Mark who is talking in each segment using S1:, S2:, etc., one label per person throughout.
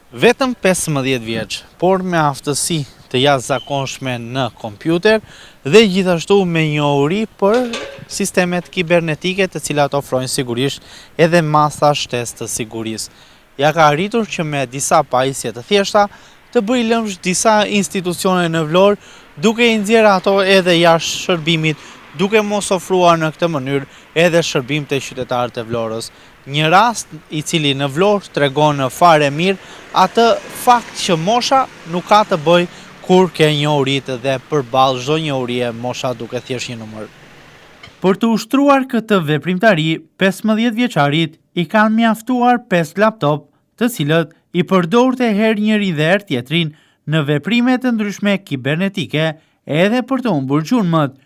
S1: Vetëm 15 vjeç, por me aftësi të jashtëzakonshme në kompjuter dhe gjithashtu me njohuri për sistemet kibernetike të cilat ofrojnë sigurisht edhe masa shtesë të sigurisë. Ia ka arritur që me disa pajisje të thjeshta të bëjë lëmsh disa institucione në Vlorë, duke i nxjerrë ato edhe jashtë shërbimit, duke mos ofruar në këtë mënyrë edhe shërbim te qytetarët e Vlorës. Një rast i cili në Vlorë tregon fare mirë atë fakt që mosha nuk ka të bëjë kur ke njohuritë dhe përballë çdo njohurie mosha duket thjesht një numër. Për të ushtruar këtë veprimtari, 15 vjeçarit i kanë mjaftuar 5 laptop, të cilët i përdorte herë njërin dhe herë tjetrin në veprime të ndryshme kibernetike edhe për të humbur gjurmët.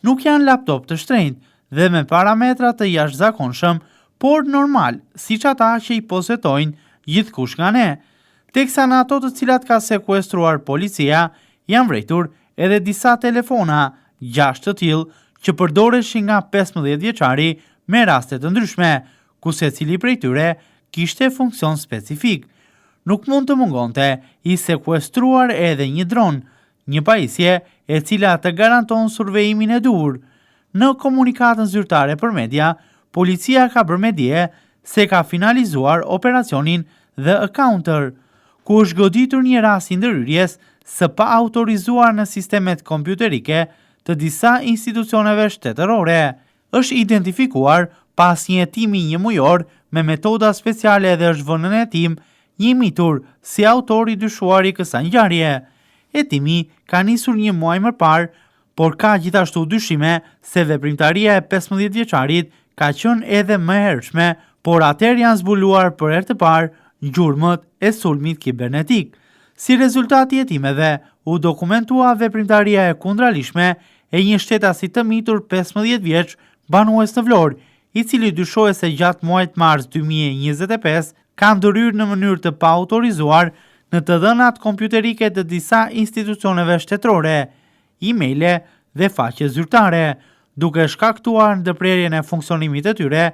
S1: Nuk janë laptop të shtrenjtë dhe me parametra të jashtëzakonshëm, por normal, siç ata që i posedojnë gjithkush nga ne. Teksa në ato të cilat ka sekuestruar policia, janë vërejtur edhe disa telefona, 6 të tillë, që përdoreshin nga 15 vjeçari me raste të ndryshme, ku secili prej tyre kishte funksion specifik. Nuk mund të mungonte i sekuestruar edhe një dron, një pajisje e cila të garanton survejimin e duhur. Në komunikatën zyrtare për media, policia ka bërë me dije se ka finalizuar operacionin The Counter, ku është goditur një rast i ndërhyrjes së paautorizuar në sistemet kompjuterike të disa institucioneve shtetërore. Është identifikuar pas një hetimi një mujor me metoda speciale dhe është vënë në hetim një i mitur si autor i dyshuar i kësaj ngjarje. Hetimi ka nisur një muaj më parë, por ka gjithashtu dyshime se veprimtaria e 15 vjeçarit ka qenë edhe më e hershme, por atëherë janë zbuluar për herë të parë gjurmët e sulmit kibernetik. Si rezultat i hetimeve, u dokumentua veprimtaria e kundraligjshme e një shtetasi të mitur 15 vjeç banues në Vlorë, i cili dyshohet se gjatë muajit mars 2025 ka ndërhyrë në mënyrë të paautorizuar në të dhënat kompjuterike të disa institucioneve shtetërore, e-maile dhe faqe zyrtare, duke shkaktuar ndërprerjen e funksionimit të tyre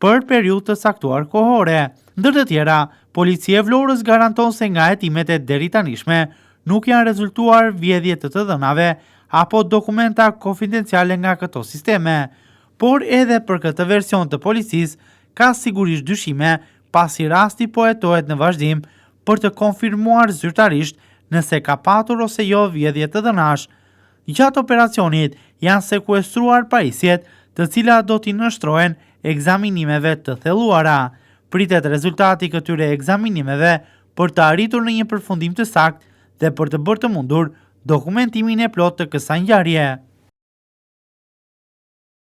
S1: për periudhë të caktuar kohore. Ndër të tjera, Policia e Vlorës garanton se nga hetimet e deritanishme nuk janë rezultuar vjedhje të të dhënave apo dokumenta konfidenciale nga këto sisteme. Por edhe për këtë version të policisë ka sigurisht dyshime pasi rasti po hetohet në vazhdim për të konfirmuar zyrtarisht nëse ka patur ose jo vjedhje të dhënash. Gjatë operacionit janë sekuestruar pajisjet, të cilat do t'i nënshtrohen ekzaminimeve të thelluara. Pritet rezultati i këtyre ekzaminimeve për të arritur në një përfundim të saktë dhe për të bërë të mundur dokumentimin e plotë të kësaj ngjarje.